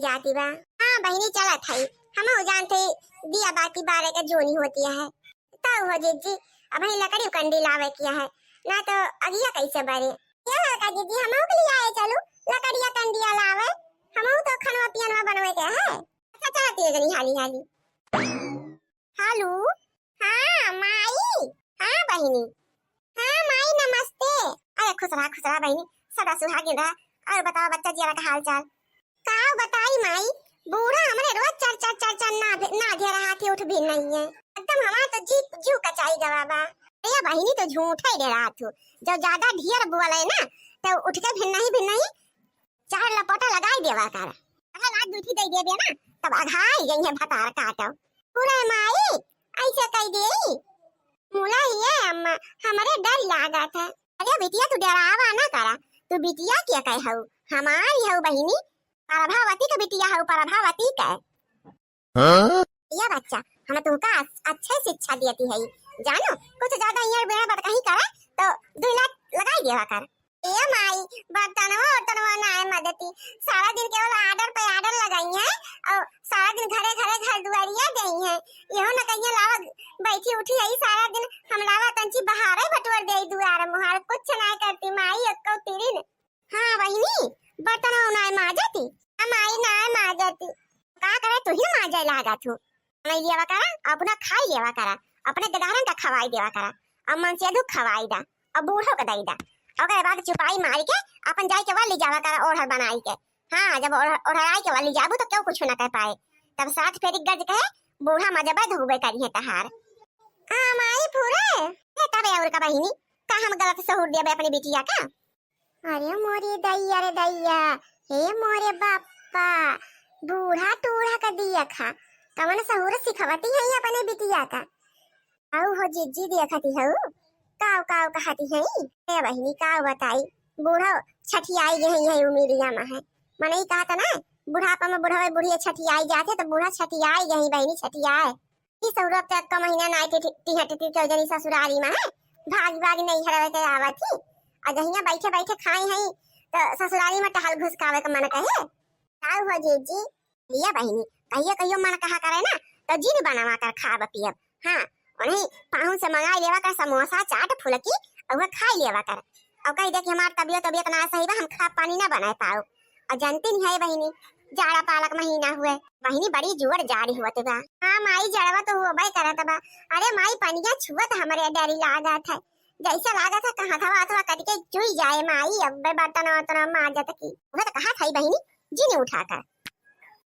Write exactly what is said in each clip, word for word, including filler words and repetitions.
जाती बा। हाँ बहिनी, चलत हई, हमहू जानत हई दिया बाती बारे के जूनी होती है। तब हो जिज्जी, अबहीं लकड़ी कंडी लावे किया है, ना तो अगिया कैसे बरे। क्या है का जिज्जी, हमहू के लिए आए चलू, लकड़िया कंडिया लावे, हमहू तो खनवा पियनवा बनवे के है। अच्छा चलती है जनी हाली हाली। हेलो, हाँ माई, हाँ बहिनी, हाँ माई नमस्ते। अरे खुश रहा, खुश रहा बहिनी, सदा सुहागिन रहा। और बतावा बच्चा जियारा का हाल चाल? का बताई माई, बूढ़ा हमरे रोज चर चर चर चर ना, ना धे रहा थी, उठ भी नहीं है। एकदम हमार तो जी, जीव कचाई गवा बा। अरे बहिनी तो झूठा ही डरात हो, जब ज्यादा ढेर बोले ना तो उठ के भिन नहीं, भिन नहीं चार लपटा लगाई देवा कर। अगर लात दूठी दे देबे ना, तब अघाई गई है भतार काटो। पूरे माई, ऐसे कह दे। मुला ही है अम्मा, हमरे डर लागत है। अरे बिटिया, तू डरावा ना करा, तू बिटिया के कह हऊ, हमारी हऊ बहिनी, प्रभावती के बिटिया हऊ, प्रभावती के। हाँ? या बच्चा, हम तुमका अच-, अच्छे शिक्षा देती है, जानो, कुछ ज्यादा इयर बेरा बात कहीं करे तो दुई लात लगाई देवा कर। ए माई, बर्तनवा उर्तनवा ना है मदती, सारा दिन केवल ऑर्डर पे ऑर्डर लगाई है और सारा दिन घरे घरे घर दुआरिया गई है। यहो न कहिए लावा बैठी उठी है सारा दिन, हम लावा तंची बहारे बटोर दे दुआर मुहार, कुछ ना करती माई, एक्को तिरिन। हाँ बहिनी, बर्तन नाय माजती। हम आई नाय माजती। का करे, तू ही माजे लागा तू। नहीं लेवा करा, अपना खाई लेवा करा, अपने गदारन का खवाई देवा करा, अब मन से दुख खवाई दा, अब बूढ़ो का दई दा। ओकरे बाद चुपाई मारी के अपन जाई के वाली जावा करा ओढ़र बनाई के। हाँ, जब ओढ़-, ओढ़राई के वाली जाबू तो क्यों कुछ ना कह पाए। तब सात फेरी गज कहे, बूढ़ा मजबे धोबे करी है तहार। हाँ माई फूरे, ए तबे और का बहिनी, का हम गलत सहूर देबे अपनी बिटिया का? अरे मोरे दैया रे दैया, हे मोरे बाप्पा, बूढ़ा टूढ़ा का दिया खा, कवन सहूर सिखवती है अपने बिटिया का? आऊ हो जिज्जी देखती हऊ, काव काव कहती है। ए बहिनी काव बताई, बूढ़ा छठियाई गई है उमिरिया में है, मनई कहता ना, बुढ़ापा में बुढ़ावे बुढ़िया छठियाई जाते तो बूढ़ा छठियाई गई बहिनी छठियाए। ई सहुरत के एक्को महीना नाई टिहट टिहट के जनी ससुरारी में है, भागी भागी नैहरवे के आवत ही। आ जहिया बैठे बैठे खाई हई, त ससुरारी में टहल घुसकावे के मन कहे। का हो जीजी? लिया बहिनी, कहियो कहियो मन कहा करे ना, त जिन बनावा कर खाब पियब। हाँ, उन्हीं पाहुन से मंगाई लेवा कर समोसा, चाट, फुलकी, और वह खाई लेवा कर। और कही दे कि हमार तबियत, तबियत ना सही बा, हम खा पानी ना बनाए पाओ। और जानती नहीं है बहिनी, जाड़ा पालक महीना हुए, बहिनी बड़ी जोर जाड़ी हुआ बा। हाँ माई, जड़वा तो हुआ बाई करत बा। अरे माई, पनिया छुअत हमरे डरी लागत है, जैसे लागत है कहाँ थवा अथवा कट के चुई जाए माई, अब्बे बर्तन वर्तन माजत की। वह तो कहा था बहिनी, जी ने उठा कर।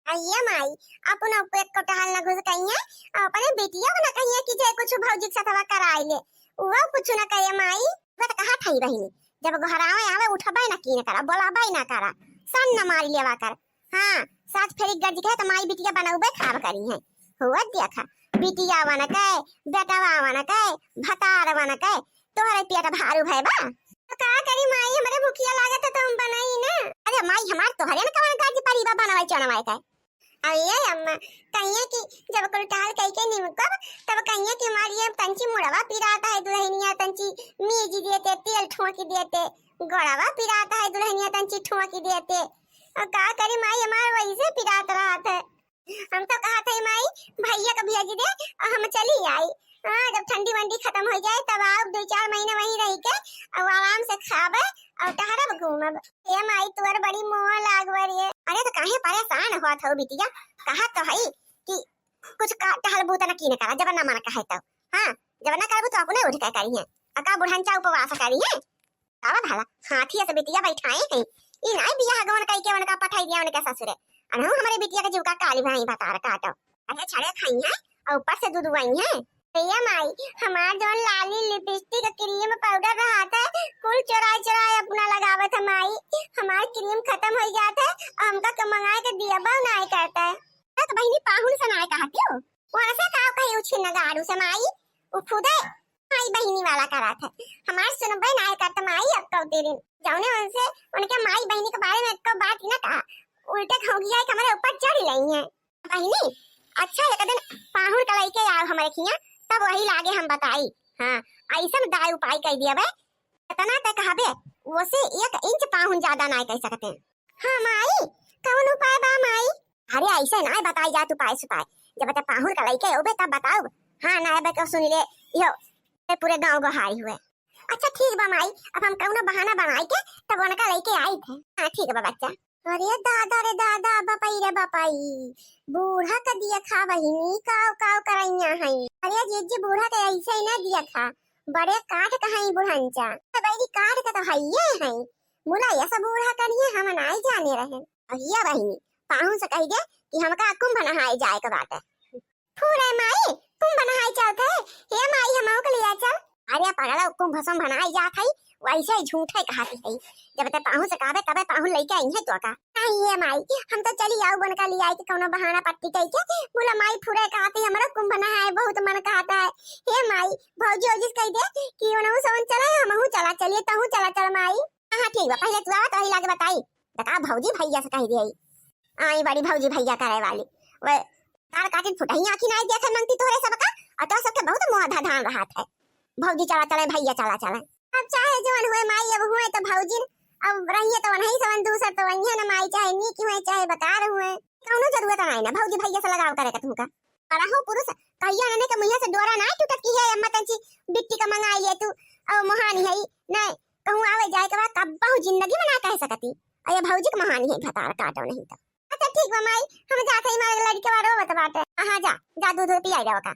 अइये माई, अपनो एक को टहल न घुस कहिए, अपने बिटिया को न कहिए कि जे कुछ भौजी के सथवा कराई ले, वो कुछ न कहे माई। वह तो कहा था बहिनी, जब घरावे आवे उठबे न कीन करा, बोलाबे न करा, सन न मारी लेवा कर। हाँ, सास फेरी गज के त माई बिटिया बनौबे खराब करी है। हुआ देखा, बिटिया वन के, बेटवा वन के, भतार वन के, तोहरे पेट भारू भय बा। तो का करी माई, हमरे भुखिया लागत है तो हम बनाई ना। अरे माई, हमार तोहरे न कवन काज परी बा बनवाई चनवाई के। अरे अम्मा, कहिए कि जब कुल टहल कई के निमकब, तब कहिए कि हमारी ये तंची मुड़वा पिरात है दुल्हनिया, तंची मीजी देते, तेल ठोंकी देते, गोड़वा पिरात है दुल्हनिया, तंची ठोंकी देते। और का करी माई, हमार वैसे पिरात रहत है। हम तो कहा थे माई, भैया को भेज दे और हम चली आई। हाँ, जब ठंडी वंडी खत्म हो जाए तब आओ, दो चार महीने वहीं रह के और आराम से खाबे और टहरब घूमब। ए माई, तोर बड़ी मोह लागवर ये। अरे तो काहे परेशान होत हो बिटिया, कहा तो है कि कुछ का टहल बूत न कीन करा, जब न मन कहे तो। हाँ, जब न करबू तो अपने उठ के करी है। अका बुढ़नचा उपवास करी है। तावा भला हाथी ऐसे बिटिया बैठाए हैं। ई नाई बियाह गवन कई के उनका पठाई दिया उनके ससुरे। अनहु हमारे बिटिया के जीव का काली भाई बतार काटो। अरे छड़े खाई है और ऊपर से दूध वाई है। भैया माई, हमार जौन लाली लिपस्टिक क्रीम पाउडर रहत है, कुल चोराई चोराई अपना लगावत है माई। हमार क्रीम खत्म हो जात है, हमका के मंगाए के दिया बा नाई करता है। तक बहिनी पाहुन से नाई कहती हो, वहाँ से का कही उछिन गाड़ू से माई, उ खुदे माई बहिनी वाला करत है। हमार सुनबे नाय करत माई, अब कौ तेरे जौने उनसे, उनके माई बहिनी के बारे में एको बात न कहा, उल्टे घौंघिया के हमरे ऊपर चढ़ लई है। बहिनी, अच्छा एक दिन पाहुन का लइके आओ हमरे खिया, तब वही लागे हम बताई। हाँ, ऐसन दाय उपाय कर दिया बे, इतना तक कहबे, वो से एक इंच पाहुन ज्यादा नाय कह सकते। हाँ माई, कौन उपाय बा माई? अरे ऐसे ना बताई जात उपाय सुपाय, जब ते पाहुन का लइके अउबे तब बताउब। हाँ ना, अब के सुन ले, यो, ते पूरे गाँव गोहारी हुए। अच्छा ठीक बा माई, अब हम कौनो बहाना बनाई के तब उनका लइके आई थे। हाँ ठीक बा बच्चा। अरे दादा रे दादा, बपाई रे बपाई, बूढ़ा का दिया खा बहिनी, काव काव करैया है। अरे जीजी, बूढ़ा के ऐसे ही ना दिया खा, बड़े काठ का है बुढ़ंचा। तो बहिनी काठ के तो हइये है, मुला ऐसा बूढ़ा कनिए हम नाई जाने रहे। अहिया बहिनी, पाहुन से कह दे कि हमका कुंभ नहाए जाए के बाटे। फूरे माई, कुंभ नहाए चलत है। हे माई, हमहू के लिया चल। अरे पगला, कुंभ से नहाए जात है, वैसे ही झूठे कहती है। जब ते पाहुन से कहबे तबे पाहुन लइके आई है तो का। नहीं हे माई, हम तो चली आउब उनका लिया के कौनो बहाना पट्टी कई के। बोला माई फूरे कहती हमरो कुंभ नहाए बहुत मन कहता है। हे माई, भौजी ओजी से कह दे कि उनहू सवन चला, हमहू चला चलिए, तहू चला चल माई। हाँ, हाँ, ठीक बा, पहले तू आवा तो वही लागे बताई। बता भौजी भैया से कह दे। आई बड़ी भौजी भैया करे वाली। वे तार काटिन फुटही आँखी नाई देखे मंगती तोहरे सबका, और तोहरे सबके बहुत मोह धाधान रहत है। भौजी चला चले, भैया चला चले। अब चाहे जवन हुए माई, अब हुए तो भौजिन, अब रहिए तो वनही सवन दूसर तो वही है ना माई, चाहे नीक हुए चाहे बेकार हुए, कौनो जरूरत नाई ना भौजी भैया से लगाव करे का तुमका। करहु पुरुष कहिया नने के मुँहे से डोरा नाई टूटत कि हे अम्मा तंची बिट्टी का मंगाई ले तू, और मोहानी है, नहीं, कहूँ आवे जाए के बाद कब्बहु जिंदगी में ना कह सकती। अरे भौजी के महानी है भतार काटो नहीं तो। अच्छा ठीक बा माई, हम जात हई, मारे लड़के बा रोवत बाटे। हाँ जा, जा दूध पियाई दे ओका।